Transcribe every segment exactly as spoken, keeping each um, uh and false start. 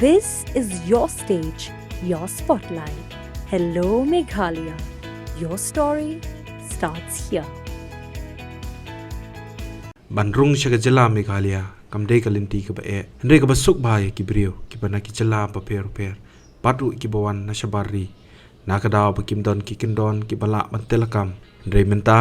This is your stage, your spotlight. Hello, Meghalaya. Your story starts here. Ban rung sha ka jylla Meghalaya kam dei ka lynti kaba eh, hynrei kaba suk bha ïa ki briew kiba na ki jylla bapher bapher, bad ruh kiba wan na shabar ri, na ka daw ba kim don ki kyndon kiba lah ban tyllakam. Hynrei mynta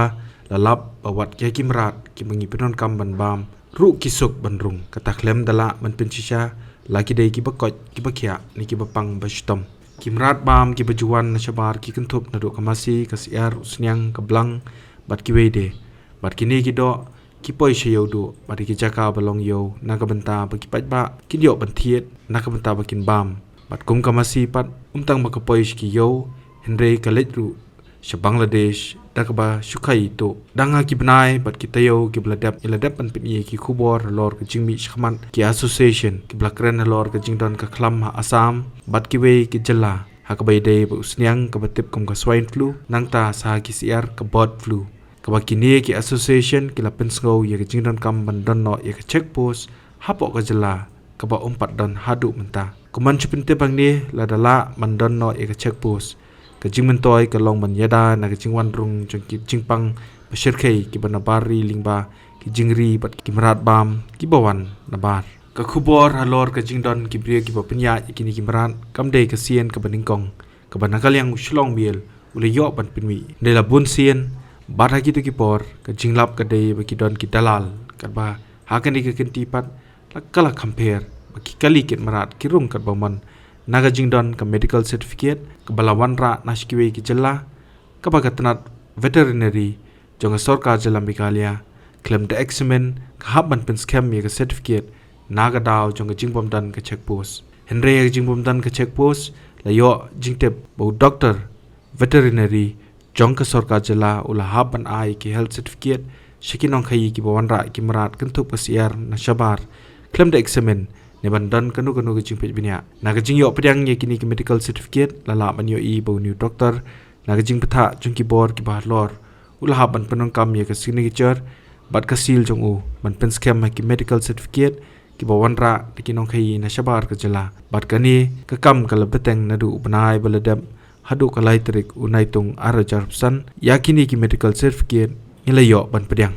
la lap ba wat ïa ki mrad kiba ngi pyndonkam ban bam ruh ki suk ban rung. Kata khlem da lah ban pynshisha la ki dei kiba koit, kiba khiah ne kiba pang ba shitom. Ki mrad bam kiba ju wan na shabar ki kynthup naduh ka masi, ka syiar, u sniang, ka blang bad kiwei de. Bad kine ki doh ki poi sha ïewduh bad ïa ki jaka ba long ïew, na ka bynta ba ki paidbah kin ïoh ban thied, na ka bynta ba kin bam. Bad kum ka masi pat, ym tang ba ka poi sha ki ïew, hynrei ka leit ruh sha Bangladesh da kaba shu khaii tuh. Dang ha ki bnai bad ki taïew kiba la dep, ngi la dep ban pyni ïa ki khubor halor ka jingmih shakhmat ki association kiba la kren halor ka jingdon ka khlam ha Assam bad kiwei ki jylla, ha kaba ïadei bad u sniang kaba tip kum ka swine flu, nangta sa ha ki syiar ka bird flu. Kaba kine ki association ki la pynsngew ïa ka jingdonkam ban don noh ïa ka check post hapoh ka jylla, kaba ym pat don haduh mynta. Kumban shu pyntip hangne, lada lah ban don noh ïa ka check post, ka jingmyntoi ka long ban ïada na ka jingwan rung jong ki jingpang ba shyrkhei kiba na bar ri lyngba ki jingri bad ki mrad bam kiba wan na bar. Ka khubor halor ka jingdon ki briew kiba pynïaid ïa kine ki mrad kam dei ka sien kaba nyngkong kaba na ka liang u shlong miel u la ïoh ban pynmih. Hynrei la bun sien bad ha kito ki por ka jinglap ka dei ba ki don ki dalal, katba ha kane ka kynti pat la ka la kham pher ba ki kali kit mrad ki rung katba mon, na ka jingdon ka medical certificate kaba la wanrah na sha kiwei ki jylla, kaba ka tnat veterinary jong ka sorkar jylla Meghalaya, khlem da examine, ka hap ban pynskhem ïa ka certificate na ka daw jong ka jingbym don ka check post. Hynrei ha ka jingbym don ka check post la ïoh jingtip ba u doktor veterinary jong ka sorkar jylla u la hap ban ai ki health certificate sha ki nongkhaii kiba wanrah ki mrad kynthup ka syiar na shabar, khlem da examine ne ban don kano kano ka jingpeit bniah. Na ka jingïoh pdiang ïa kine ki medical certificate, la lah ban ïohi ba une u doktor, na ka jingbthah jong ki bor kiba halor, u la hap ban pyndonkam ïa ka signature bad ka seal jong u ban pynskhem ha ki medical certificate kiba wanrah da ki nongkhaii na shabar ka jylla. Bad kane ka kam ka la bteng naduh u bnai ba la dep haduh ka lai tarik u Naitung ar hajar arphew san. Ïa kine ki medical certificate ngi la ïoh ban pdiang.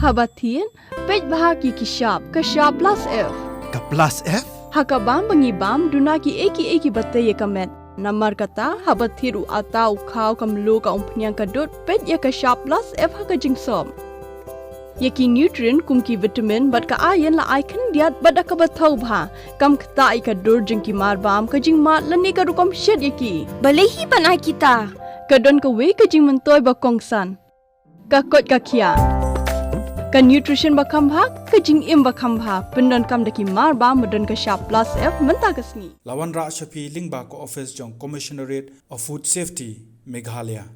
Haba thied, peit bha ïa ki shap, ka shap plus F. Ka plus F? Ha kaba ngi bam, duna kiei kiei kiba tei ïa ka met. Namar kata, haba thied u atta, u khaw, ka mluh, ka umphniang, ka dud, peit ïa ka shap plus F ha ka jingsop. Ïa ki nutrient kum ki vitamin bad ka iron la ai khyndiat bad da kaba thaw bha. Kam ktah ïa ka dur jong ki mar bam, ka jingmad lane ka rukom shet ïa ki. Balei hi ban ai kita? Ka don kawei ka jingmyntoi ba kongsan. Ka koit ka khiah. Ka nutrition ba kham bha, ka jingim ba kham bha. Pyndonkam da ki mar bam ba don ka shap plus F mynta ka sngi. La wanrah sha phi lyngba ka office jong Commissionerate of Food Safety, Meghalaya.